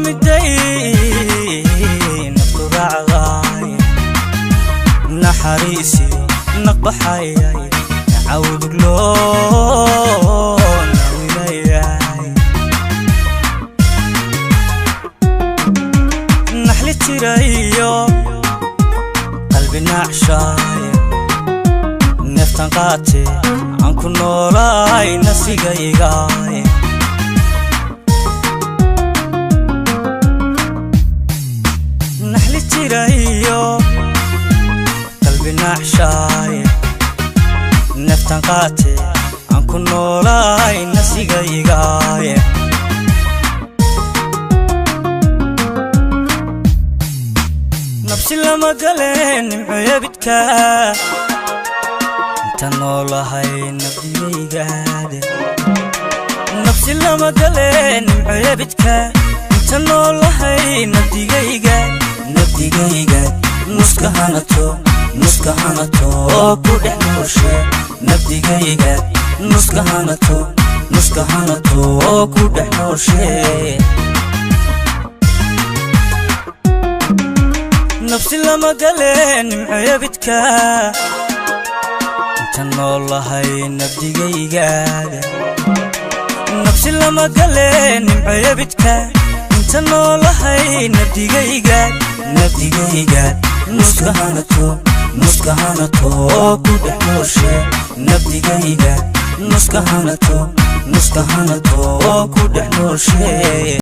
Miday naftu raacday, naxariisiyo naqbaxayay, nacawdugloo nawilayay, naxli jirayo qalbi naacshaay, neeftan qaate aan ku noolaay nasigaygaay. Naxli jirayo qalbi naacshaay, neeftan qaate aan ku noolaay nasigaygaay. Nabsi lama galeen nimcoyabidka inta noolahay nabdigaygaade. Nabsi lama galeen nimcoyabidka inta noolahay nabdigayga, nabdigayga nuska hanato, nuska hanato oo ku dhex nooshe. Nabdigayga nuska hanato, nuska hanato oo ku dhex nooshe. Nabsi lama galeen nimcoyabidka inta noolahay nabdigaygaada. Nabsi lama galeen nimcoyabidka inta noolahay nabdigayga, nabdigayga nuska hanato, nuska hanato oo ku dhex nooshe. Nabdigayga nuska hanato, nuska hanato oo ku dhex nooshe.